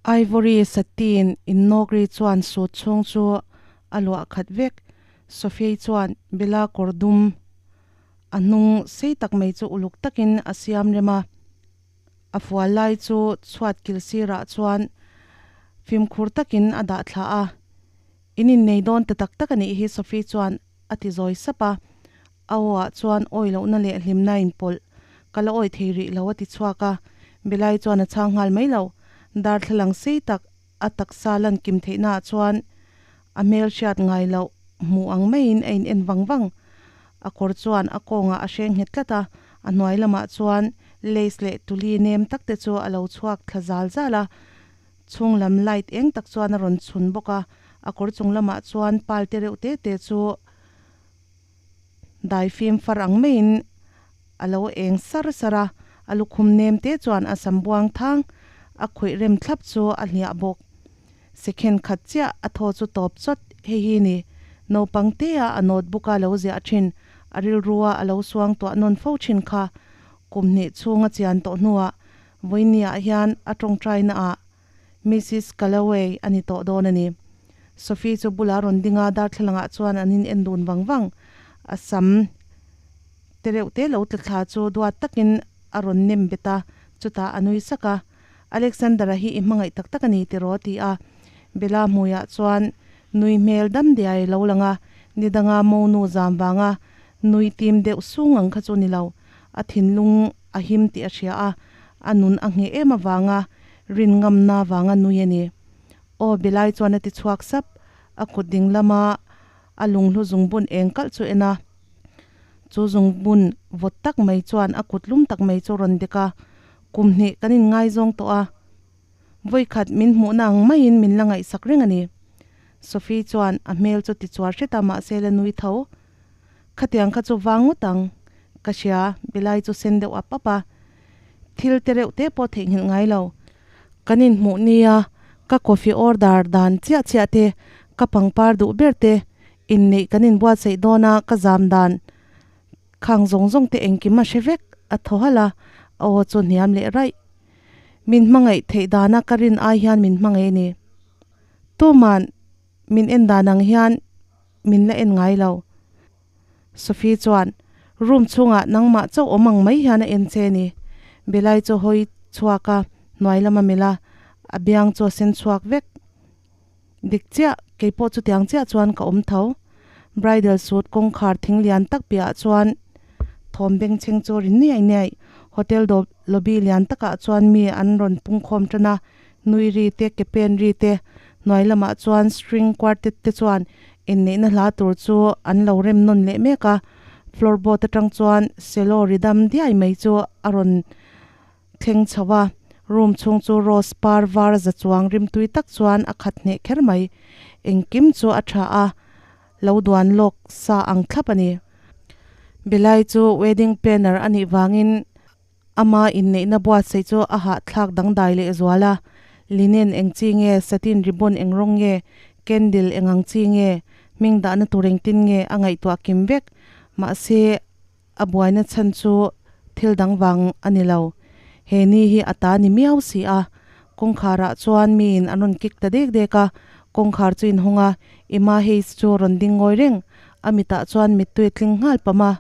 Ivory satin innawk ri chuan suit chhung chu a luah khat vek. Sophie chuan Bella kawr dum a hnung sei tak mai chu uluk takin a siam rem a. A fual lai chu chhuat kil sirah chuan fimkhur takin a dah thla a. In innei dawn ta tak tak a nih hi Sophie chuan a ti zawi sap a. A aw ah chuan awi lohna leh hlimna a inpawlh. Ka la awi thei rih lo a ti chhuak a. Belai chuan a chhang nghal mai lo. Darthlalang sei tak a taksa lan kim theihna ah chuan a hmel hriat ngai loh hmuh ang maiin a in en vang vang. A kawr chuan a kawngah a hreng nghet tlat a, a hnuai lamah chuan lace leh tuli nem tak te chu a lo chhuak thla zal zal a. Chhung lam light eng tak chuan a rawn chhun bawk a, a kawr chung lamah chuan pal te reuh te te chu dai fim far ang maiin a lo eng sar sar a, a lukhum nem te chuan a sam buang thang a khawih rem thlap chu a hliah bawk. Second khat chiah a thaw chu tawp chawt hei hi ni. Naupang te a a notebook a lo ziah thin, a rilrua a lo suang tuah nawn fo thin kha kum hnih chhung a chian tawh hnuah vawinia hian a tawngtai naah Missus Callaway a ni tawh dawn a ni. Sophie chu bulah rawn ding a, darthlalangah chuan an in en dun vang vang. A sam te reuh te lo tla thla chu duat takin a rawn nem bet a, chutah a nui sak a. Alexander-a hi i hmangaih tak tak a ni tiraw? ti a. Bella hmuiah chuan nui hmel dam diai lo lang a, ni danga monu zam vanga nui tim deuh sung ang kha chu ni lo. A thinlung a him tih a hria a, a nun a ngheh em avanga rin ngamna vanga nui a ni. Aw Belai chuan a ti chhuak sap, a kut ding lama a lunghlu zungbun eng kalh chu en a, chu zungbun vawt tak mai chuan a kut lum tak mai chu rawn dek a, kum hnih kan inngaizawng tawh a, vawikhat min hmuhna ang maiin min la ngaihsak reng a ni. Sophie chuan a hmel chu ti chuar hret a, mahse la nui tho. Khatiang kha chu vang ngawt ang, ka hria, Belai chu sen deuh ap ap a. Thil te reuh te pawh theihnghilh ngai lo. Kan inhmuh nia, ka coffee order dan chiah chiah te, ka pangpar duh ber te, inneih kan inbuatsaih dawn a ka zam dan khang zawng zawng te engkim a hre vek, a thaw halh a, a aw chu hniam leh raih. Min hmangaih theih dana ka rin ai hian min hmangaih a ni. Tuman min en dan ang hian min la en ngai lo. Sophie chuan room chhungah nangmah chauh awm ang mai hian a en che ni. Belai chu hawi chhuak a, hnuai lama melh a, a biang chu a sen chhuak vek. Dik chiah, keipawh chutiang chiah chuan ka awm tho. Bridal suit kawngkhar thing lian tak piahah chuan thawm bengchheng chu ri niai niai. Hotel lobby lian takah chuan mi an rawn pungkhawm tan a, Nui ri te, ke pen ri te, hnuai lamah chuan string quartet te chuan inneihna hla tur chu an lo rem nawn leh mek a, floor board atang chuan cello ri dam diai mai chu a rawn thleng chho a, room chhung chu rose par var za chuang rimtui tak chuan a khat hneh kher mai. Engkim chu a tha a, lo duan lawk sa ang thlap a ni. Belai chu wedding planner a nih vangin Ama inneihna buatsaih chu a hahthlak dangdai leh zual a, linen eng chi nge, satin ribbon eng rawng nge, candle eng ang chi nge, hming dahna tur engtin nge a ngaihtuah kim vek. Mahse, a buaina chhan chu thil dang vang a ni lo. He ni hi a ta ni miau si a. Kawngkharah chuan miin an rawn kik ta dek dek a, kawngkhar chu inhawng a, Emma Hayes chu rawn ding ngawi reng. A mitah chuan mittui a tling nghal pam a,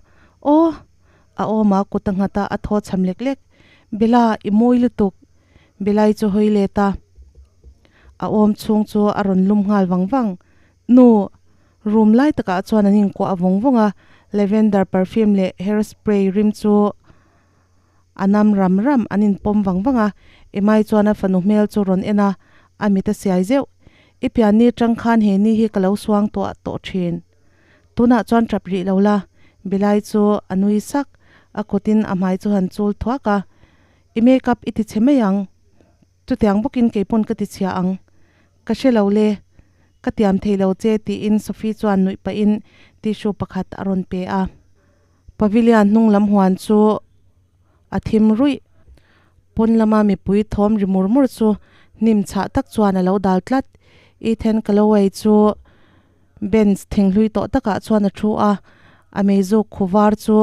Aw! A awm a, kut a nghat a, a thaw cham lek lek. Bella, i mawi lutuk. Bellai chu hawi let a. A awm chhung chu a rawn lum nghal vang vang. Nu, room lai takah chuan an inkuah vawng vawng a, lavender perfume leh hair spray rim chu a nam ram ram, an inpawm vang vang a. Emai chuan a fanu hmel chu rawn en a, a mit a siai zeuh. I pianni tang khan he ni hi ka lo suang tuah tawh thin. Tunah chuan tap rih lo la, Bilai chu a nui sak, a kutin a hmai chu han chul thuak a, I makeup i ti chhe mai ang, chutiang bawkin keipawn ka ti chhia ang, ka hre lo le, ka tiam thei lo che tiin Sophie chuan nuih pahin tissue pakhat a rawn pe a. Pavilion hnung lam huan chu a thim ruih, pawn lama mipui thawm ri mur mur chu hnim chhah tak chuan a lo dal tlat, Ethan Calloway chu Bench thinghlui tawh takah chuan a thu a, a meizuk khu var chu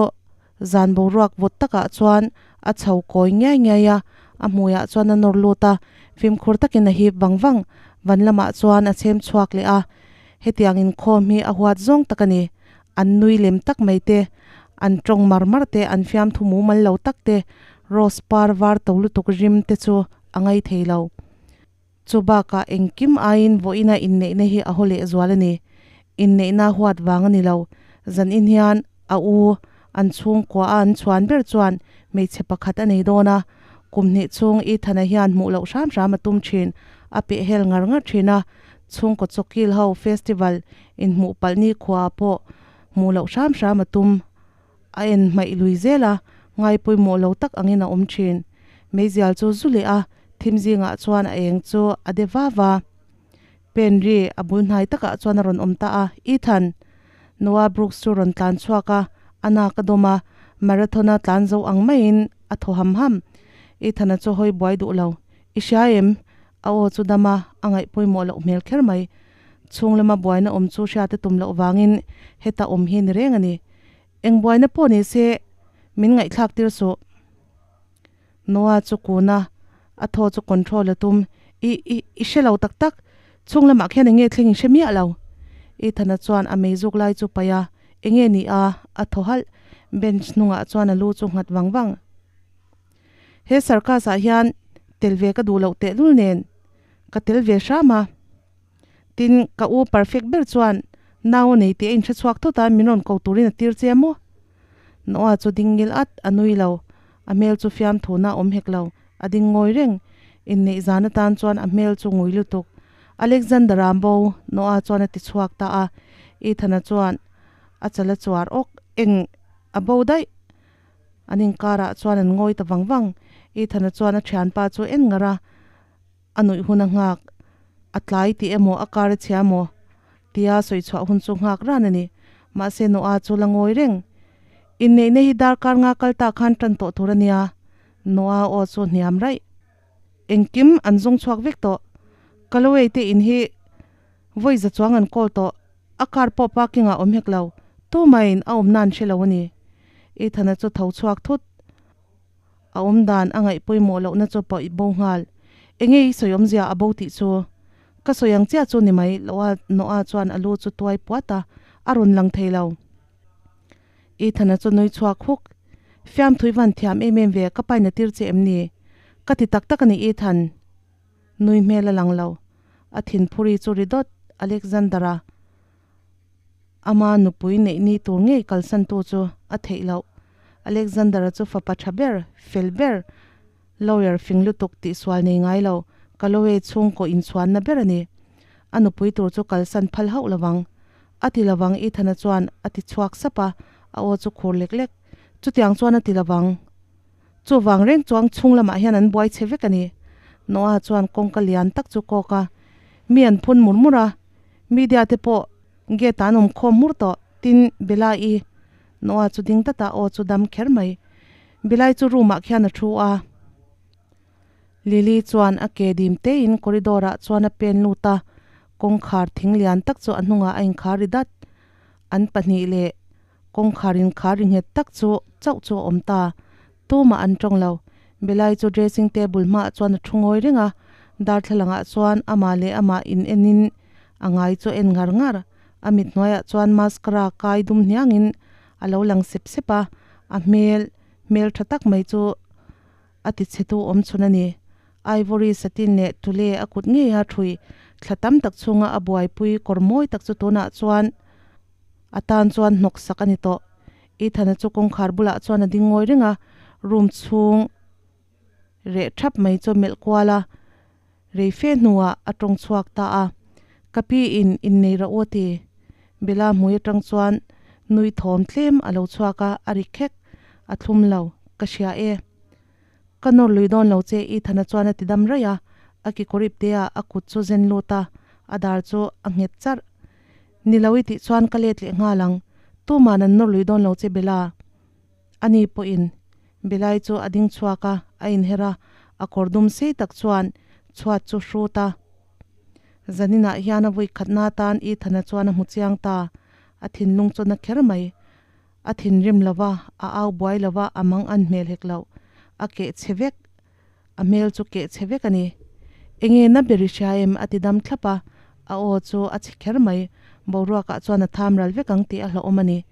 zan boruak vawt takah chuan a chho kawi ngiai ngiai a, a hmuiah chuan a nawr lut a, Fimkhur takin a hip vang vang. Van lamah chuan a chhem chhuak leh a, hetiang inkhawm hi a huat zawng tak a ni. An nui lem tak mai te, an tawng mar mar te, an fiamthu mumal lo tak te, rose par var to lutuk rim te chu a ngai thei lo. Chu bakah engkim aiin vawiina inneihna hi a haw leh zual a ni. Inneihna huat vang a ni lo. Zanin hian a u an chhungkua a an chhuan ber chuan hmeichhe pakhat a nei dawn a. Kum hnih chhung Ethana hian hmuh loh hram hram a tum thin. A peh hel ngar ngar thin a. Chhungkaw chawkil ho festival inhmuh palh nikhua pawh hmuh loh hram hram a tum. A en hmaih lui zel a, ngai pawimawh lo tak angin a awm thin. Meizial chu zu leh a, thim zingah chuan a eng chu a de va va. Pen ri a bul hnai takah chuan a rawn awm ta a, Ethan! Noah Brooks chu rawn tlan chhuak a, a nak a dawm a, marathon-a tlan zo ang maiin a thaw ham ham. Ethan-a chu hawi buai duh lo. I hria em? A aw chu dam a, a ngaih pawimawh loh hmel kher mai. Chhung lama buaina awm chu hriate tum loh vangin heta awm hi ni reng a ni. Eng buaina pawh ni se min ngaihthlak tir suh. Noah chu kun a, a thaw chu control a tum. I, i, i hre lo tak tak. Chhung lamah khian enge thleng i hre miah lo. Ethana chuan a meizuk lai chu paih a, enge ni a, a thaw halh. Bench hnungah chuan a lu chu nghat vang vang. He circus ah hian tel ve ka duh loh tehlul nen ka tel ve hram a. Tin, ka u perfect ber chuan nau a nei tih a inhre chhuak thut a, min rawn ko turin a tir che maw? Noah chu ding ngil at, a nui lo. A hmel chu fiamthuna a awm hek lo, a ding ngawi reng. Inneih zan atan chuan a hmel chu ngui lutuk. Alexander a bo, Noah chuan a ti chhuak ta a. Ethan-a chuan a chal a chuar awk, eng a bo daih? An inkarah chuan an ngawi ta vang vang. Ethan-a chuan a thianpa chu en ngar a. A nuih hun a nghak, a tlai tih emaw a kar a chhia maw tia sawi chhuah hun chu nghak ran a ni. Mahse Noah chu la ngawi reng. Inneihna hi darkar nga kal ta khan tan tawh tur a nia. Noah aw chu hniam raih. Engkim an zawng chhuak vek tawh. Calloway te in hi vawi za chuang an call tawh. A car pawh parking ah awm hek lo. Tumahin a awmna an hre lo a ni. Ethana chu tho chhuak thut. A awm dan a ngaih pawimawh lohna chu pawh i bo nghal. Enge i sawi awmzia a bo tih chu? Ka sawi ang chiah chu ni mai, Loa Noah chuan a lu chu tuai puat a, a rawn lang thei lo. Ethan-a chu nui chhuak huk. Fiamthui van thiam em em ve, ka paina tir che em ni? Ka ti tak tak a ni Ethan. Nui hmel a lang lo. A thinphuri chu ri dawt, Alexander-a. Ama nupui neih ni tur ngei kalsantu chu a theih loh. Alexander-a chu fapa tha ber, fel ber, lawyer fing lutuk tih sual nei ngai lo, Calloway chhungkaw inchhuanna ber a ni. A nupui tur chu kalsan phal hauh lovang. A ti lovang Ethan-a chuan a ti chhuak sap a, a aw chu khur lek lek. Chutiang chuan a ti lovang. Chuvang reng chuang chhung lamah hian an buai chhe vek a ni. Noah chuan kawngka lian tak chu kawk a, mi an phun mur mur a, media te pawh gate ah an awm khawm hmur tawh, tin Bella-i Noah chu ding tlat a, aw chu dam kher mai. Bella-i chu room ah khian a thu a. Lily chuan a ke dim tein corridor ah chuan a pen lut a, kawngkhar thing lian tak chu a hnungah a inkhar ri dat. An pahnih leh Kawngkhar inkhar ri nghet tak chu chauh chu a awm ta. Tumah an tawng lo. Belai chu dressing table hmaah chuan a thu ngawi reng a, darthlalangah chuan amah leh amah in enin a ngai chu a en ngar ngar. A mit hnuaiah chuan mascara kai dum hniangin a lo lang sep sep a, a hmel hmel tha tak mai chu a ti chhetu awm chhun a ni. Ivory satin leh tule a kut ngeia thui thla tam tak chhunga a buaipui kawr mawi tak chu tunah chuan A tan chuan hnawk sak a ni tawh. Ethana chu kawngkhar bulah chuan a ding ngawi reng a, room chhung reh thap mai chu a melh kual a, rei fe hnuah a tawng chhuak ta a. Ka pi in innei rah u a ti. Bella hmui atang chuan nui thawm tlem a lo chhuak a, a ri khek, a thlum lo, ka hria e. Ka nawr lui dawn lo che Ethana chuan a ti dam raih a, a kekawr ip te ah a kut chu zen lut a, a dar chu a nghet charh. Ni lo i tih chuan ka let leh nghal ang, tuman an nawr lui dawn lo che Bella. Ani pawhin Bellai chu a ding chhuak a, a inher a, a kawr dum sei tak chuan chhuat chu hrut a. Zaninah hian a vui khatna atan Ethana chuan a hmu chiang ta, a thinlung chu na kher mai. A thinrim lo va, a au buai lo va, a mang an hmel hek loh. A keh chhe vek. A hmel chu keh chhe vek a ni. Enge na ber i hria em? A ti dam thlap a, a aw chu a chhe kher mai. Boruakah chuan a tham ral vek ang tih a hlauhawm a ni.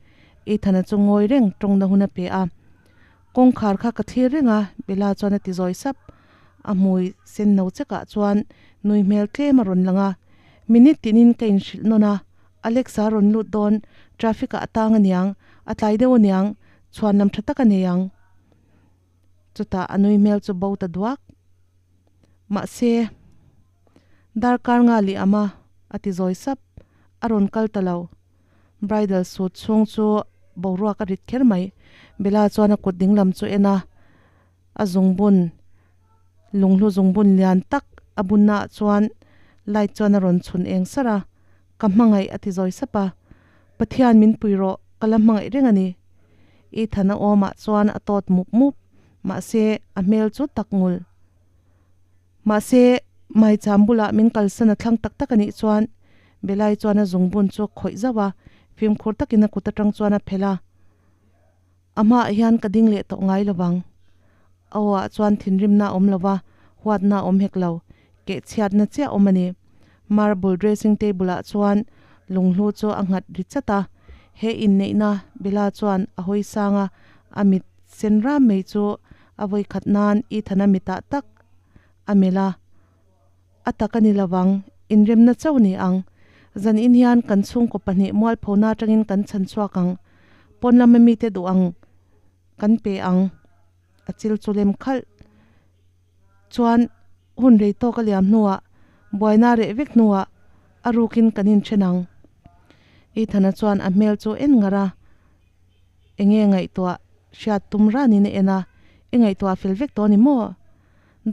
Ethana chu ngawi reng tawngna hun a pe a. Kawngkhar kha ka thlir reng a, Bella chuan a ti zawi sap. A hmui sen no chekah chuan nui hmel tlem a rawn lang a. Minute tinin ka inhrilh nawn a, Alexa rawn lut dawn, traffic ah a tang aniang, a tlai deuh aniang, chhuan lam tha tak a nei ang. Chutah a nui hmel chu bo ta duak. Mahse, darkar nga liam a, a ti zawi sap. A rawn kal ta lo. Bridal suit chhung chu boruak a rit kher mai. Bella chuan a kut dinglam chu en a, a zungbun, lunghlu zungbun lian tak a bunnaah chuan light chuan a rawn chhun eng sar a. Ka hmangaih a ti zawi sap a. Pathian min pui rawh, ka la hmangaih reng a ni. Ethan a awmah chuan a tawt mup mup, mahse a hmel chu tak ngul. Mahse, maicham bulah min kalsan a thlang tak tak a nih chuan Belai chuan a zungbun chu a khawih zauh a, fimkhur takin a kut atang chuan a phelh a. A hmaah hian ka ding leh tawh ngai lo vang. A awah chuan thinrimna a awm lo va, huatna a awm hek lo. Kehchhiatna chiah a awm a ni. Marble dressing table-ah chuan lunghlu chu a nghat ri chat a. He inneihna Bella chuan a hawi sang a, a mit sen ram mai chu a vawi khat nan Ethan-a mitah tak a melh a. A tak a ni lo vang, inremna chauh ni ang. Zan in hian kan chhungkaw pahnih mualphona atangin kan chhan chhuak ang. Pawn lama mite duh ang kan pe ang. A chil chu lem khalh chuan hun rei tawk a liam hnuah buaina reh vek hnuah a rukin kan inthen ang. Ethana chuan a hmel chu en ngar a, enge ngaihtuah hriat tum ranin a en a, I ngaihtuah fel vek tawh a ni maw?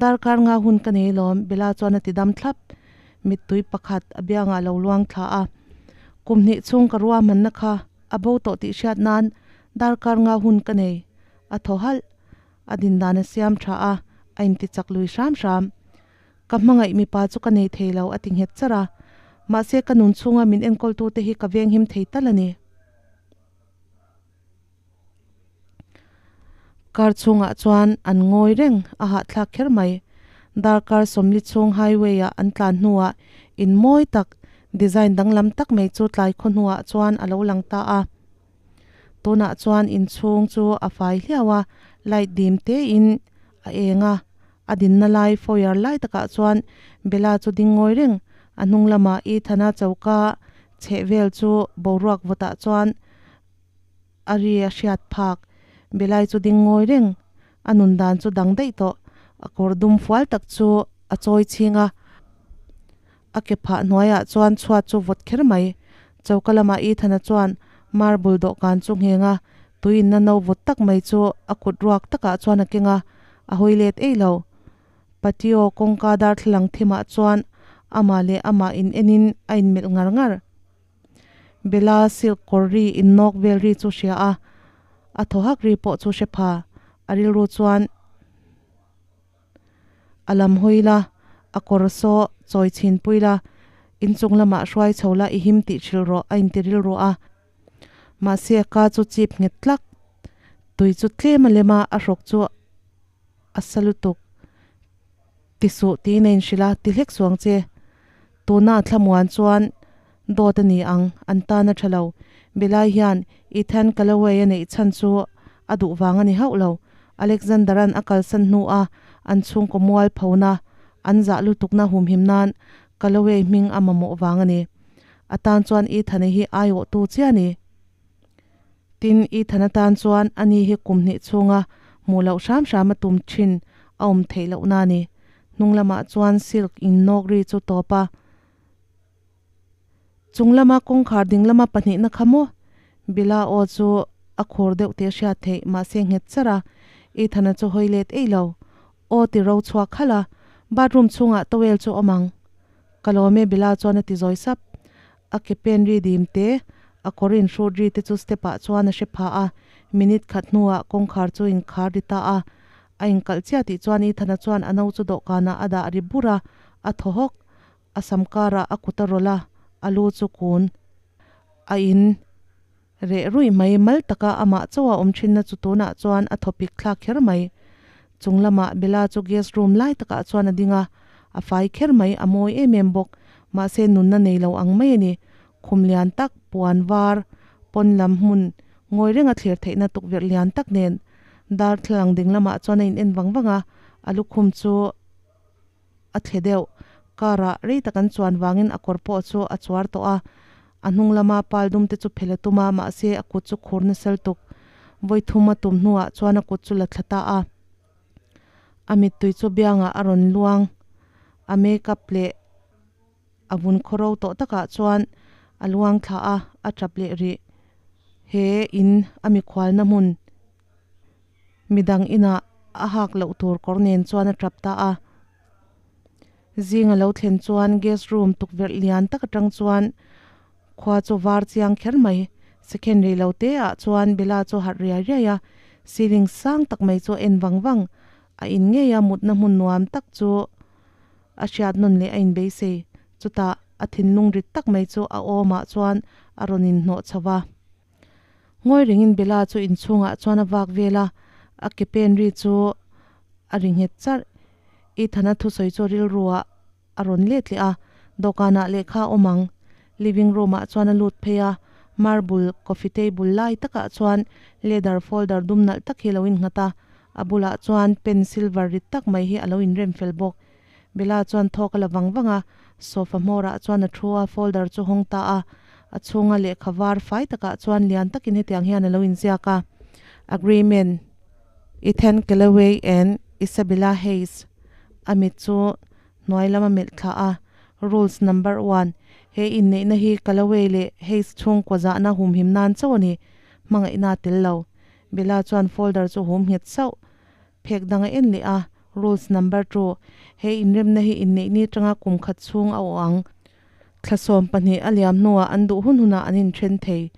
Darkar nga hun ka nei lawm, Bella chuan a ti dam thlap. Mittui pakhat a biangah a lo luang thla a. Kum hnih chhung ka ruahmanna kha a bo tawh tih hriat nan darkar nga hun ka nei. A thaw halh. A din dan a siam tha a, a inti chak lui hram hram. Ka hmangaih mipa chu ka nei thei lo a ti nghet char a. Mahse ka nun chhunga min enkawltute hi ka venghim thei tal a ni. Car chhungah chuan an ngawi reng a hahthlak kher mai. Darkar sawmli chhung highway ah an tlan hnuah in mawi tak, design danglam tak mai chu tlai khaw hnuah chuan a lo lang ta a. Tunah chuan inchhung chu a fai hliau a, light dim te in a eng a, a dinna lai foyer lai takah chuan Bella chu ding ngawi reng, a hnung lamah Ethan-a choka chheh vel chu boruak vawtah chuan a ri a hriat phak. Belai chu ding ngawi reng, a nun dan chu dang daih tawh. A kawr dum fual tak chu a chawi chhing a, a ke phah hnuaiah chuan chhuat chu vawt kher mai. Choka lamah Ethana chuan marble dawhkan chu ngheng a, tuiinna no vawt tak mai chu a kut ruak takah chuan a keng a, a hawi let ei lo. Patio kawngka darthlalang thimah chuan amah leh amah in enin a inmelh ngar ngar. Bella silk kawr ri in nawk vel ri chu hria a, a thaw hak ri pawh chu hre pha. A rilru chuan a lam hawi la, a kawr saw chawi chhin pui la, inchung lamah hruai chho la i him tih hrilh rawh a inti rilru a. Mahse a ka chu chip nghet tlak, tui chu tlem a lem a, a hrawk chu a sa lutuk. Ti suh tiin a inhrilh a, ti hlek suang che. Tuna a thlamuan chuan dawt a ni ang, an tan a tha lo. Belai hian Ethan Calloway a neih chhan chu a duh vang a ni hauh lo. Alexander-a'n a kalsan hnua an chhungkaw mual phona, an zah lutukna humhim nan Calloway hming a mamawh vang a ni. A tan chuan Ethan-a hi aiawhtu chiah a ni. Tin, Ethan atan chuan ani hi kum hnih chhunga hmuh loh hram hram a tum thin a awm theih lohna a ni. Hnung lamah chuan silk in nawk ri chu tawp a. Chung lama kawngkhar ding lama pahnihna kha maw? Bella aw chu a khur deuh tih a hriat theih, mahse nghet char a. Ethan-a chu hawi let ei lo. Aw ti ro chhuak khalh a, bathroom chhungah towel chu awm ang. Ka lawm e Bella chuan a ti zawi sap. A ke pen ri dim te, a kawr inhrut ri te chu step ah chuan a hre pha a, minute khat hnuah kawngkhar chu inkhar ri ta a. A inkalh chiah tih chuan Ethana chuan a no chu dawhkanah a dah ri bur a, a thaw hawk. A sam karah a kut a rawlh a, a lu chu kun a in reh ruih mai. Mal taka amah chauha awm thinna chu tunah chuan a thawpik thlak kher mai. Chung lamah Bella chu guest room lai takah chuan a ding a. A fai kher mai, a mawi em em bawk. Mahse nunna nei lo ang mai a ni. Khum lian tak, puan var, pawn lam hmun ngawi renga thlir theihna tukverh lian tak nen darthlalang ding lamah chuan a in en vang vang a, a lukhum chu a thle deuh. Car ah rei tak an chuan vangin a kawr pawh chu a chuar tawh a, a hnung lama pal dum te chu phel a tum a, mahse a kut chu khur nasal tuk. Vawi thum a tum hnuah chuan a kut chu la thla ta a. A mittui chu biangah a rawn luang. A makeup leh a vun khawro tawh takah chuan a luang thla a, a tap leh rih. He in a mikhualna hmun midang inah a hak loh tur kawr nen chuan a tap ta a. Zing a lo thlen chuan guest room tukverh lian tak atang chuan khua chu var chiang kher mai. Second rei lo te ah chuan Bella chu harh riai riai a, ceiling sang tak mai chu a en vang vang. A in ngei a mutna hmun nuam tak chu a hriat nawn leh a inbeisei. Chutah a thinlung rit tak mai chu a awmah chuan a rawn inhnawh chho va. Ngawi rengin Bella chu inchhungah chuan a vak vel a, a ke pen ri chu a ri nghet charh. Ethana thusawi chu rilruah a rawn let leh a, dawhkanah lehkha a awm ang. Living room-ah chuan a lut phei a, marble coffee table lai takah chuan leather folder dum nalh tak hi a lo innghat a, a bulah chuan pen silver rit tak mai hi a lo inrem fel bawk. Bella chuan thawk a la vang vang a, sofa hmawrah chuan a thu a, folder chu hawng ta a. A chhunga lehkha var fai takah chuan lian takin hetiang hian a lo inziak a, Agreement, Ethan Callaway and Isabella Hayes. A mit chu hnuai lama melh thla a, Rules number one, He inneihna hi Callaway leh Hayes chhungkaw zahna humhim nan chauh a ni, hmangaihna a tel lo. Bella chuan folder chu hum nghet sauh. Phek dang a en leh a, Rules number two, He inremna hi inneih ni atanga kum khat chhung a awh ang. Thla 12 a liam hnuah an duh hun hunah an inthen thei.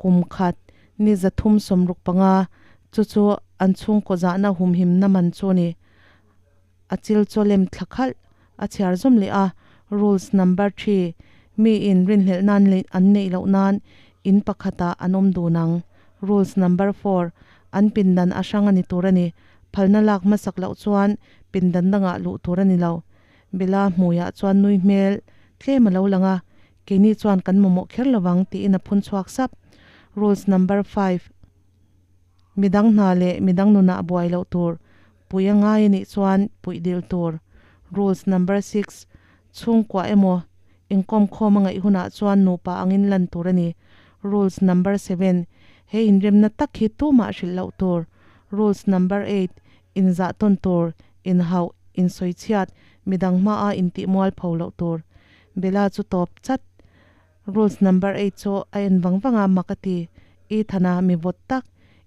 Kum khat, ni 365, chu chu an chhungkaw zahna humhimna man chu a ni. A chil chaw lem thla khalh a chhiar zawm leh a, Rules number three, Miin rinhlelh nan leh an neih loh nan in pakhatah an awm dun ang. Rules number four, An pindan a hrang a ni tur a ni. Phalna lak hmasak loh chuan pindan dangah luh tur a ni lo. Bella hmuiah chuan nui hmel tlem a lo lang a, Keini chuan kan mamawh kher lovang tiin a phun chhuak sap. Rules number five, Midang hna leh midang nunah buai loh tur, puih a ngai a nih chuan puih dil tur. Rules number six, Chhungkua emaw, inkawmkhawm a ngaih hunah chuan nupa angin lan tur a ni. Rules number seven, He inremna tak hi tumah hrilh loh tur. Rules number eight, Inzah tawn tur, inhauh, insawichhiat, midang hmaa intihmual pho loh tur. Bella chu tawp chat. Rules number eight chu a en vang vang a, mak a ti. Ethana mi vawt tak,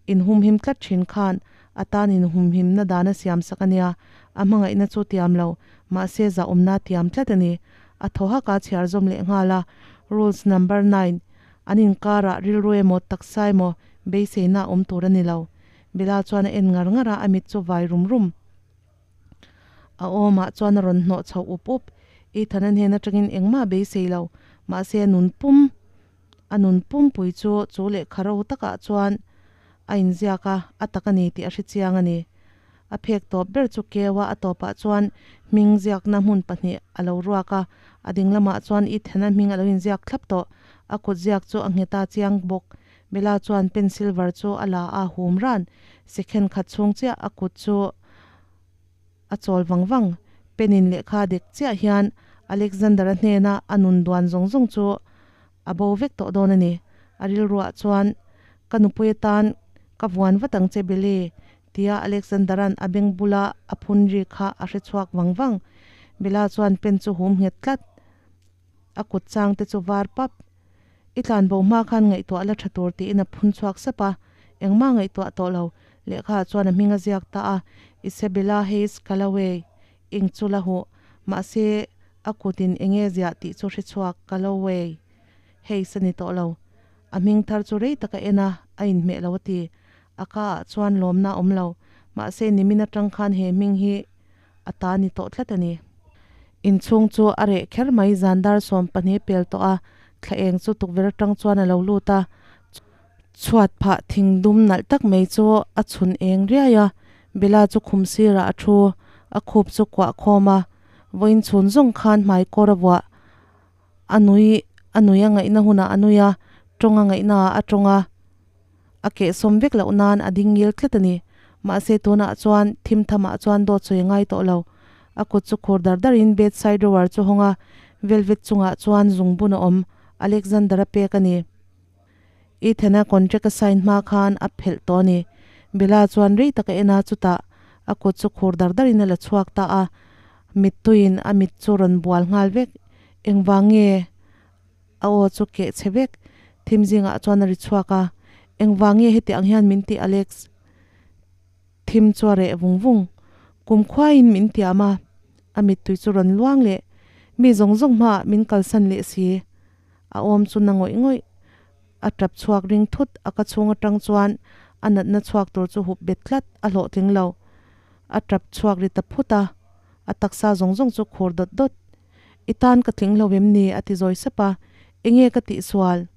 inhumhim tlat thin khan a tan inhumhimna dan a siam sak a nia, a hmangaihna chu tiam lo, mahse zahawmna tiam tlat a ni. A thaw hak a chhiar zawm leh nghal a, Rules number nine, an inkarah rilru emaw taksa emaw beiseina a awm tur a ni lo. Bella chuan a en ngar ngar a, a mit chu vai rum rum. A awmah chuan a rawn hnawh chho up up. Ethan-a hnen atangin engmah a beisei lo. Mahse a nun pum, a nun pumpui chu chu lehkha ro takah chuan a inziak a, a tak a ni tih a hre chiang a ni. A phek tawp ber chu keu a, a tawpah chuan hming ziakna hmun pahnih a lo ruak a, a ding lamah chuan Ethan-a hming a lo inziak thlap tawh. A kut ziak chu a nghet a chiang bawk. Bella chuan pen silver chu a la a, hum ran. Second khat chhung chiah a kut chu a chawl vang vang. Pen in lehkha dek chiah hian Alexander-a hnena a nun duan zawng zawng chu a bo vek tawh dawn a ni. A rilruah chuan, Ka nupui atan ka vuan vat ang che Billy, tia Alexander-a'n a beng bula a phun ri kha a hre chhuak vang vang. Bella chuan pen chu hum nghet tlat. A kut chang te chu var pap. I tlan bo hma khan ngaihtuah la tha tur tiin a phun chhuak sap a, engmah ngaihtuah tawh lo, lehkha ah chuan a hming a ziak ta a, Isabella Hayes Callaway, eng chu la huh, mahse a kutin enge ziah tih chu hre chhuak Callaway Hayes a ni tawh lo. A hming thar chu rei tak a en a, a inhmeh lo a ti. A ka ah chuan lawmna a awm lo, mahse nimin atang khan he hming hi a ta ni tawh tlat a ni. Inchhung chu a reh kher mai, zan dar 12 pel tawh a, thla eng chu tukverh atang chuan a lo lut a, chhuat phah thing dum nalh tak mai chu a chhun eng riai a, Bella chu khum sirah a thu, a khup chu kuah khawm a, Vawiin chhun zawng khan hmai kawr a vuah. A nui a nui a ngaihna hunah a nui a, tawng a ngaihnaah a tawng a. A kehsawm vek loh nan a ding ngil tlat a ni. Mahse tunah chuan thim thamah chuan dawt sawi a ngai tawh lo. A kut chu khur dar darin bedside drawer chu hawng a, velvet chungah chuan zungbun a awm. Alexander a pek a ni. Ethan-a contract a sign hma khan a phelh tawh a ni. Bella chuan rei tak a en a, chutah a kut chu khur dar darin a la chhuak ta a. Mittuiin a mit chu rawn bual nghal vek. Engvang nge? A aw chu keh chhe vek. Thim zingah chuan a ri chhuak a. Engvang nge heti ang hian min tih Alex? Thim chu a reh vung vung. Kum khuaiin min tiam a, a mittui chu rawn luang leh mi zawng zawng hmaah min kalsan leh si. A awm chu na ngawih ngawih. A tap chhuak ring thut a ka chhung atang chuan a natna chhuak tur chu hup bet tlat a hlawhtling lo. A tap chhuak ri ta phut a, a taksa zawng zawng chu khur dawt dawt. I tan ka tling lo em ni? a ti zawi sap a, Enge ka tihsual?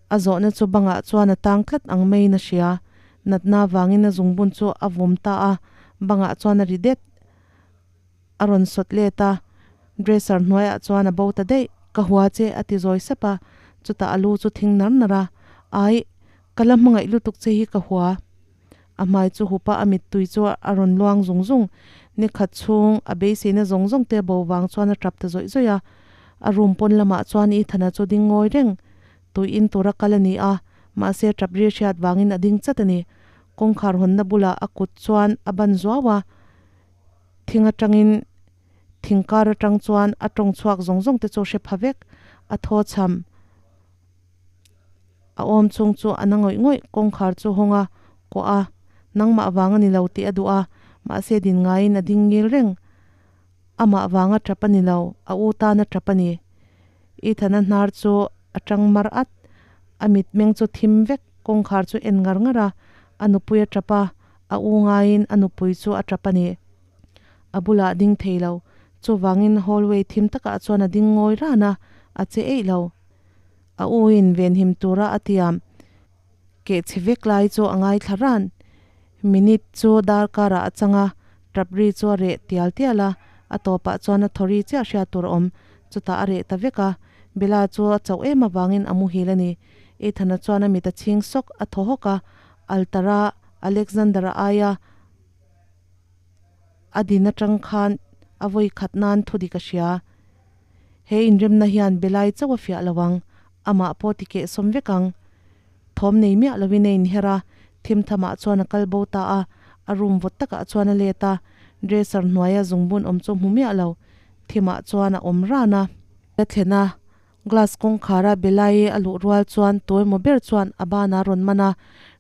A zawhna chu bangah chuan a tang tlat ang maiin a hria. Natna vangin a zungbun chu a vawm ta a, bangah chuan a ri det. A rawn sawt let a, dresser hnuaiah chuan a bo ta daih. Ka hua che a ti zawi sap a, chutah a lu chu thing nar nar a, Aih, ka la hmangaih lutuk che hi ka hua. A hmai chu hup a, a mittui chu a rawn luang zung zung. Ni khat chhung a beiseina zawng zawng te bo vang chuan a tap ta zawih zawih a. A room pawn lamah chuan Ethana chu ding ngawi reng. Tui in tura kal a ni a, mahse tap ri hriat vangin a ding chat a ni. Kawngkhar hawnna bulah a kut chuan a ban zuau a, thing atangin thing kar atang chuan a tawng chhuak zawng zawng te chu hre pha vek. A thaw chham. A awm chung chu a na ngawih ngawih, kawngkhar chu hawng a, kuah a, nangmah vang a ni lo tih a duh a, mahse din ngaiin a ding ngil reng. Amah vang a tap a ni lo, a u tan a tap a ni. Ethan-a hnar chu a tang mar at, a mitmeng chu thim vek, kawngkhar chu en ngar ngar a, a nupui a tap a, a u ngaiin a nupui chu a tap a ni. A bulah ding thei lo, chuvangin hallway thim takah chuan a ding ngawi ran a, a che eih lo. A u in venhim tura a tiam keh chhe vek lai chu a ngaithla ran. Minute chu darkar ah a chang a, tap ri chu a reh tial tial a, a tawpah chuan a thaw ri chiah hriat tur a awm. Chutah a reh ta vek a, Bella chu a chauh em avangin a muhil a ni. Ethan-a chuan a mit a chhing sawk, a thaw hawk a, altar-a Alexander-a aia a din atang khan a vawi khat nan thu dik a hria. He inremna hian Belai chauh a fiah lo ang, amah pawh ti keh sawm vek ang. Thawm nei miah lovin a inher a, thim thamah chuan a kal bo ta a, a room vawt takah chuan a let a, dresser hnuaia zungbun awm chu hmu miah lo, thimah chuan a awm ran a. A thlen a, glass kawngkhara Belai a luh rual chuan tuemaw ber chuan a banah a rawn man a,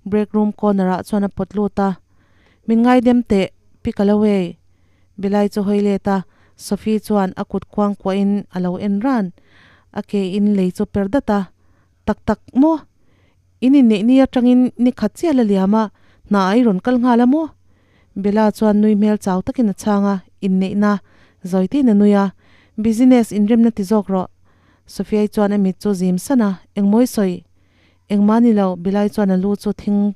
break room corner ah chuan a pawt lut a. Min ngaidem teh, pi ka lo ei. Belai chu hawi let a, Sophie chuan a kut kuang kuahin a lo en ran. A ke in lei chu per dat a, Tak tak maw? In inneih ni atangin ni khat chiah la liam a, hna a i rawn kal nghal a maw? Bella chuan nui hmel chau takin a chhang a, Inneihna, zawi tein a nui a, Business inremna ti zawk rawh. Sophia-i chuan a mit chu zim san a, Engmawi sawi? Engmah ni lo, Belai chuan a lu chu thing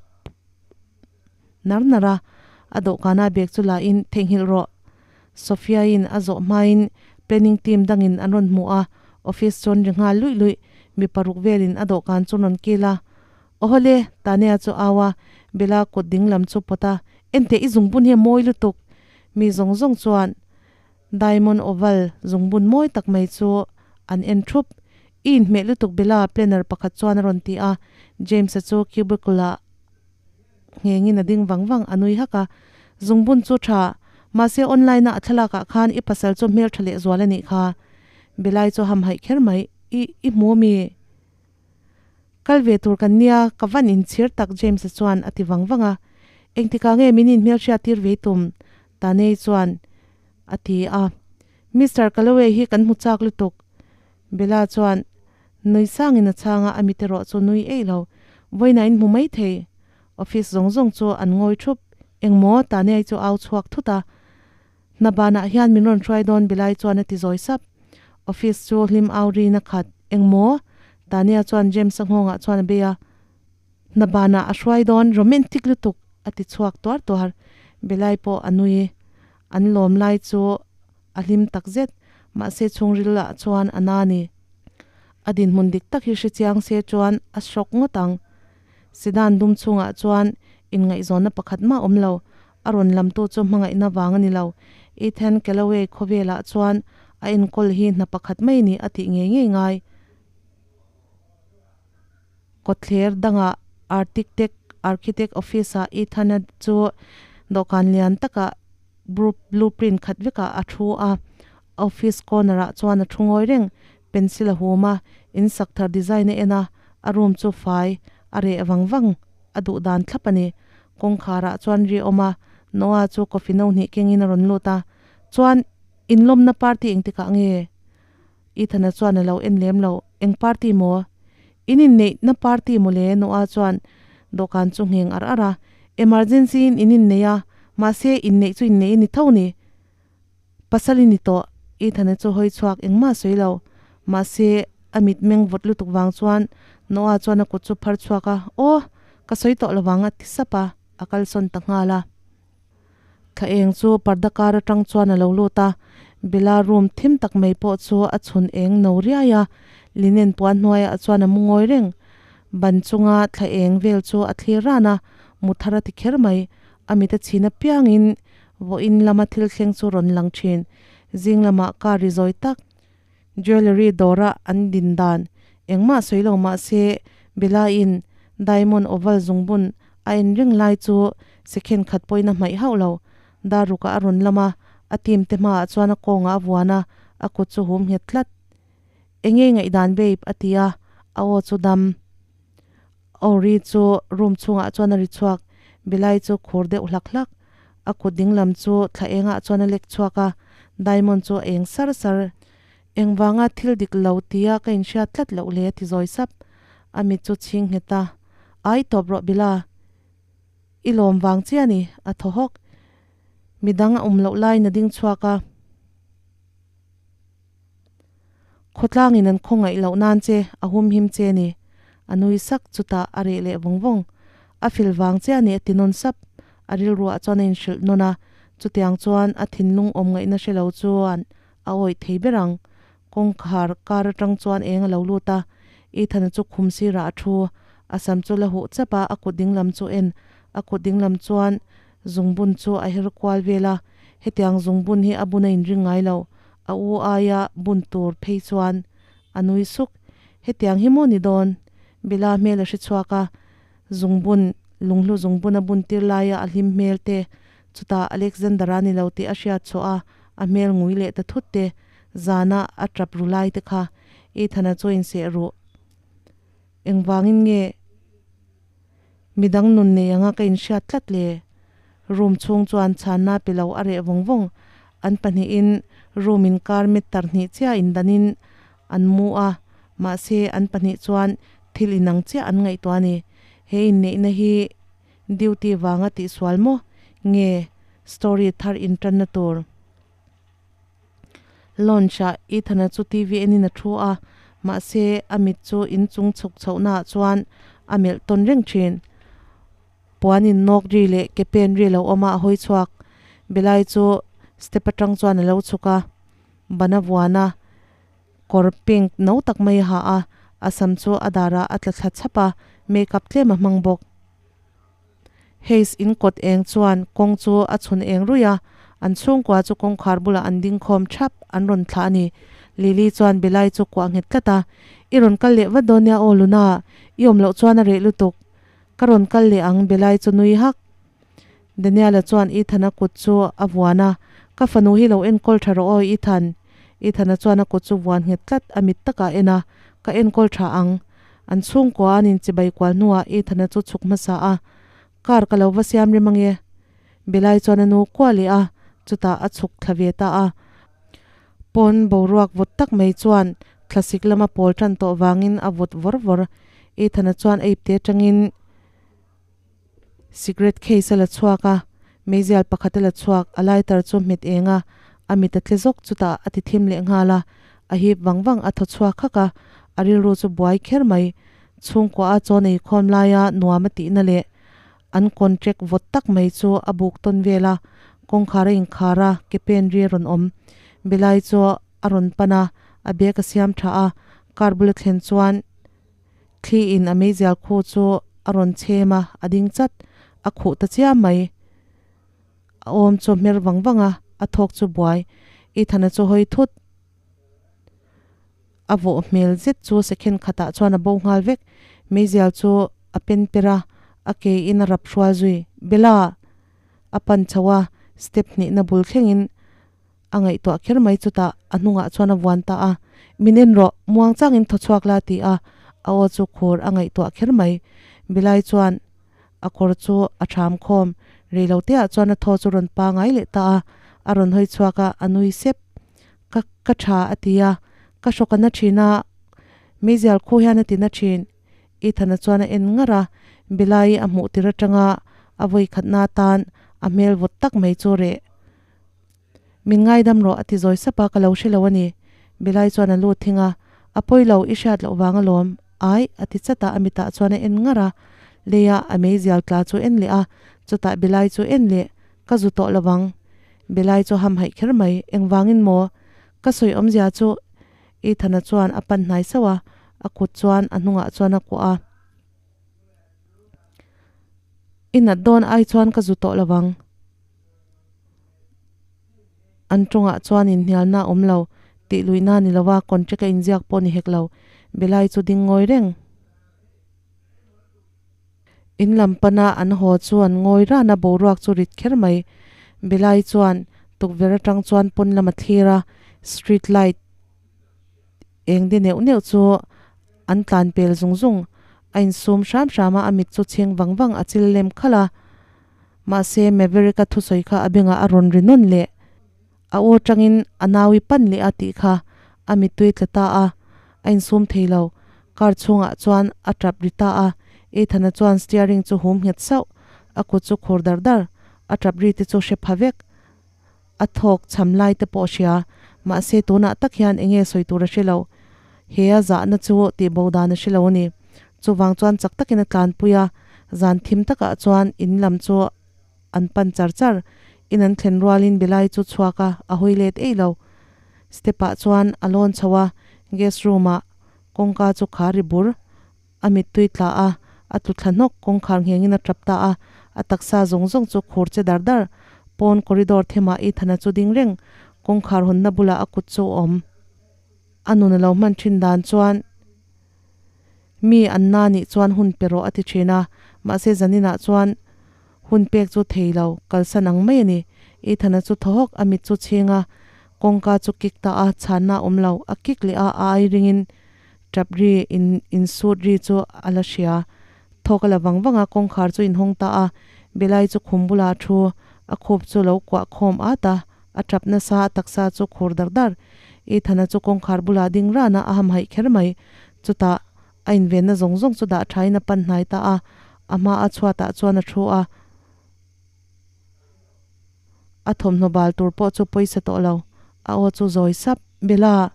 nar nar a, a dawhkana bag chu la in theihnghilh rawh. Sophia-in a zawh hmain planning team dangin an rawn hmu a, office chuan ri nghal luih luih, mi paruk velin a dawhkan chu rawn kil a. Awhawle, Tania chu au a, Bella kut ding lam chu pawt a, Enteh i zungbun hi a mawi lutuk! Mi zawng zawng chuan Diamond Oval zungbun mawi tak mai chu an en thup. I inhmeh lutuk Bella, planner pakhat chuan a rawn ti a, James-a chu cubicle-ah Nghengin a ding vang vang, a nui hak a. Zungbun chu tha, mahse online a a thlalak ah khan i pasal chu hmel tha leh zual a nih kha. Belai chu hamhaih kher mai, I, i hmu ami? Kal ve tur kan nia, ka van inchhir tak James-a chuan a ti vang vang a. Engtikah nge min inhmel hriat tir ve tum? Tanei chuan a ti a. Mister Calloway hi kan hmu chak lutuk. Bella chuan nui sangin a chhang a, a mit erawh chu nui eih lo. Vawiinah in hmu mai thei. Office zawng zawng chu an ngawi thup. Engmaw? Taniai chu au chhuak thut a. Hna banah hian min rawn hruai dawn Belai chuan a ti zawi sap. Office chu hlim au rin a khat. Engmaw? Tania chuan James-a nghawngah chuan a bei a. Hna banah a hruai dawn romantic lutuk a ti chhuak tuar tuar. Belai pawh a nui. An lawm lai chu. A hlim takzet. Mahse chhungril ah chuan a na ni. A dinhmun dik tak hi hrechiang se chuan a shock ngawt ang. Sedan dum chhungah chuan inngaihzawnna pakhat mah awm lo. A rawn lamtu chu hmangaihna vang a ni lo. Ethan Calloway khawvelah chuan a enkawl hi hna pakhat mai ni a tih ngei ngei ngai. Kawtthler dangah Artictect Architect Office-ah Ethan-a chu dawhkan lian takah blueprint khat vekah a thu a. Office corner-ah chuan a thu ngawi reng. Pencil a hum a, in sak thar design a en a, a room chu fai a reh vang vang a duh dan thlap a ni. Kawngkharah chuan ri a awm a, Noah chu coffee no hnih kengin a rawn lut a, Chuan, inlawmna party engtikah nge? Ethan-a chuan a lo en lem lo, Eng party maw? In inneihna party maw le? Noah chuan dawhkan chu ngheng ar ar a, Emergency in in innei a, mahse inneih chu inneih a ni tho ni. Pasal i ni tawh, Ethan-a chu hawi chhuak engmah a sawi lo. Mahse, a mit meng vawt lutuk vang chuan Noah chuan a kut chu phar chhuak a, Aw, ka sawi tawh lovang a ti sap a, a kalsawn ta nghal a. Thla eng chu parda kar atang chuan a lo lut a, Bella room thim tak mai pawh chu a chhun eng no riai a, linen puan hnuaiah chuan a mu ngawi reng. Ban chunga thla eng vel chu a thlir ran a, mu thar a ti kher mai. A mit a chhin apiangin vawiin lama thil thleng chu rawn lang thin. Zing lamah car ri zawi tak jewellery dawra an din dan engmah sawi lo mah se Bella-in diamond oval zungbun a en reng lai chu second khat pawhin a hmaih hauh lo. Dar rukah a rawn lam a, a team te hmaah chuan a kawngah a vuan a, a kut chu hum nghet tlat. Enge ngaihdan babe a ti a, a aw chu dam. Ori chu room chhungah chuan a ri chhuak, Bilai chu khur deuh hlak hlak. A kut ding lam chu thla engah chuan a lek chhuak a, Diamond chu a eng sar sar. Engvanga thil dik lo tia ka inhriat tlat loh le a ti zawi sap. A mit chu chhing nghet a, Ai tawp rawh Bila, i lawm vang chiah a ni, a thaw hawk. Midang a awm loh laiin a ding chhuak a. Khawtlangin an khawngaih loh nan che a humhim che ni. A nui sak, chutah a reh leh vawng vawng. A fil vang che a ni a ti nawn sap. A rilruah chuan a inhrilh nawn a, chutiang chuan a thinlung awm ngaihna hre lo chuan a awih thei ber ang. Kawngkhar kar atang chuan eng a lo lut a, Ethan-a chu khum sirah a thu. A sam chu la huh chap a, a kut dinglam chu en. A kut dinglam chuan zungbun chu a her kual vel a, hetiang zungbun hi a bun a inring ngai lo. A u aia bun tur phei chuan a nui suk. Hetiang hi maw ni dawn? Bella hmel a hre chhuak a, zungbun, lunghlu zungbun a bun tir laia a hlim hmel te, chutah Alexander-a ni lo tih a hriat chhuah a, a hmel ngui leh ta thut te, zana a tap ru lai te kha Ethan-a chu a inseh ruh. Engvangin nge midang nun nei anga ka inhriat tlat le? Room chhung chuan chhanna pe lo a reh vawng vawng. An pahnihin room inkar meter hnih chiah indanin an mu a, mahse an pahnih chuan thil inang chiah an ngaihtuah a ni. He inneihna hi duty vanga tihsual maw nge story thar intanna tur? Lounge-ah Ethan-a chu TV enin a thu a, mahse a mit chu inchung chhuk chhohnaah chuan a melh tawn reng thin. Puan in nawk ri leh ke pen ri lo awm a, a hawi chhuak. Belai chu step atang chuan a lo chhuk a, ban a vuan a, kawr pink no tak mai a ha a, a sam chu a darah a tla thla chhap a, makeup tlem a hmang bawk. Hays in kawt eng chuan kawng chu a chhun eng ruih a, an chhungkua chu kawngkhar bulah an ding khawm thap, an rawn thlah a ni. Lily chuan Belai chu kuah nghet tlat a, I rawn kal leh vat dawn nia aw Luna, i awm loh chuan a reh lutuk. Ka rawn kal leh ang Belai chu nui hak. Daniel-a chuan Ethan-a kut chu a vuan a, Ka fanu hi lo enkawl tha rawh aw Ethan. Ethan-a chuan a kut chu vuan nghet tlat, a mit takah a en a, Ka enkawl tha ang. An chhungkua an inchibai kual hnuah Ethan-a chu chhuk hmasa a, Car ka lo va siam rem ange. Belai chuan a nu kuah leh a, chutah a chhuk thla ve ta a. Pawn boruak vawt tak mai chuan thlasik lama pawl tan tawh vangin a vawt vawr vawr. Ethan-a chuan a ipte atangin cigarette case a la chhuak a, meizial pakhat a la chhuak, a lighter chu hmet eng a, a mit a tle zawk chutah a ti thim leh nghal a, a hip vang vang a thaw chhuak hak a, a rilru chu buai kher mai. Chhungkua a chaw nei khawm laia nuam a tihna leh an contract vawt tak mai chu a buk tawn vel a, kawngkhar a inkhar a, ke pen ri a rawn awm. Belai chu a rawn pan a, a bag a siam tha a, car bula thlen chuan thli in a meizial khu chu a rawn chhem a, a ding chat, a khuh ta chiam mai. A awm chu a hmer vang vang a, a thawk chu buai. Ethana chu hawi thut. A vawh hmel zet chu second khatah chuan a bo nghal vek. Meizial chu a pen per a, a ke in a rap hrual zui. Bella! A pan chho a, step hnihna bul thlengin a ngaihtuah kher mai chutah a hnungah chuan a vuan ta a. Min en rawh, muang changin thaw chhuak la ti a, a aw chu khur a ngaihtuah kher mai. Bellai chuan a kawr chu a ṭham khawm. Reiloteah chuan a thaw chu rawn pangai leh ta a, a rawn hawi chhuak a, a nui sep. Ka ka tha a ti a, ka hrawk a na thin a, meizial khu hian a ti na thin. Ethana chuan a en ngar a, Bella-i a hmuh tir atanga a vawi khatna atan a hmel vawt tak mai chu reh. Min ngaidam rawh a ti zawi sap a, ka lo hre lo a ni. Bella-i chuan a lut thing a, A pawi lo, i hriat loh vang alawm, ai a ti chat a, a mitah chuan a en ngar a, leia a meizial tla chu en leh a, chutah Bella-i chu en leh, Ka zu tawh lovang. Belai chu ham haih kher mai, engvangin maw? Ka sawi awmzia chu Ethana chuan a pan hnai sauh a, a kut chuan a hnungah chuan a kuah a. I nat dawn ai chuan ka zu tawh lovang. An tawngah chuan inhnialna a awm lo, tih luihna ni lova contract a inziak pawh ni hek lo. Belai chu ding ngawi reng. In lam pana an haw chu an ngawi ran a, boruak chu rit kher mai. Belai chuan tukverh atang chuan pawn lam a thlir a, street light eng de neuh neuh chu an tlan pel zung zung. A insum hram hram a, a mit chu chhing vang vang a chil lem khalh a. Mahse Maverick-a thusawi kha a bengah a rawn ri nawn leh. A aw tangin a naui pan leh a tih kha a mittui tla ta a, a insum thei lo. Car chhungah chuan a tap ri ta a, Ethan-a chuan steering chu hum nghet sauh, a kut chu khur dar dar, a tap ri te chu hre pha vek. A thawk cham lai te pawh a hria, mahse tunah tak hian eng nge sawi tur a hre lo. He a zahna chu tihbo dan a hre lo a ni. Chuvang chuan chak takin a tlanpui a, zan thim takah chuan in lam chu An pan char char. In an thlen rualin Belai chu chhuak a, a hawi let eih lo. Step ah chuan a lawn chho a, guest room ah kawngka chu khar ri bur. A mittui tla a, a tlu thla hnawk, kawngkhar nghengin a tap ta a, a taksa zawng zawng chu khur che dar dar. Pawn corridor themah Ethana chu ding reng, kawngkhar hawnna bulah a kut chu a awm. A nun a lo hman thin dan chuan mi an na nih chuan hun pe rawh a ti thin a, mahse zaninah chuan hun pek chu thei lo, kalsan ang mai a ni. Ethana chu thaw hawk, a mit chu chhing a, kawngka chu kik ta a, chhanna a awm lo, a kik leh a, a ai ringin tap ri in insut ri chu a la hria. Thawk a la vang vang a, kawngkhar chu inhawng ta a, Belai chu khum bulah a thu, a khup chu lo kuah khawm at a, A tap nasa a taksa chu khur dar dar. Ethana chu kawngkhar bulah ding ran a, a hamhaih kher mai. Chutah, a invenna zawng zawng chu dah thain a pan hnai ta a, a hma a chhuatah chuan a thu a. A thawmhnaw bal tur pawh chu pawisa tawh lo. A aw chu zawi sap, Bella!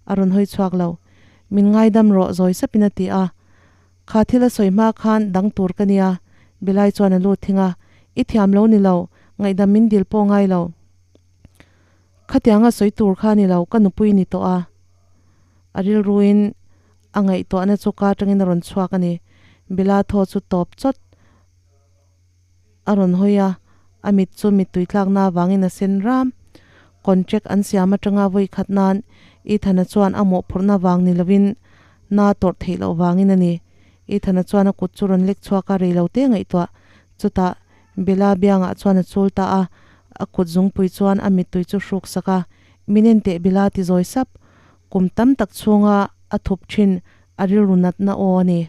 A rawn hawi chhuak lo. Min ngaidam rawh zawi sapin a ti a. Kha thil a sawi hma khan dang tur ka nia, Belai chuan a lut thing a, I thiam lo ni lo, ngaihdam min dil pawh ngai lo. Khatianga sawi tur kha ni lo, ka nupui ni tawh a. A rilruin a ngaihtuahna chu ka atangin a rawn chhuak a ni. Bela thaw chu tawp chawt a rawn hawi a, a mit chu mittui tlakna avangin a sen ram. Contract an siam atanga vawi khat nan Ethana chuan a mawhphurhna vang ni lovin na tawrh theih loh vangin a ni. Ethana chuan a kut chu rawn lek chhuak a, rei lo te ngaihtuah. Chutah Bella biangah chuan a chul ta a, a kut zungpui chuan a mittui chu hruk sak a, Min en teh Bella ti zawi sap. Kum tam tak chhunga a thup thin a rilru natna aw a ni.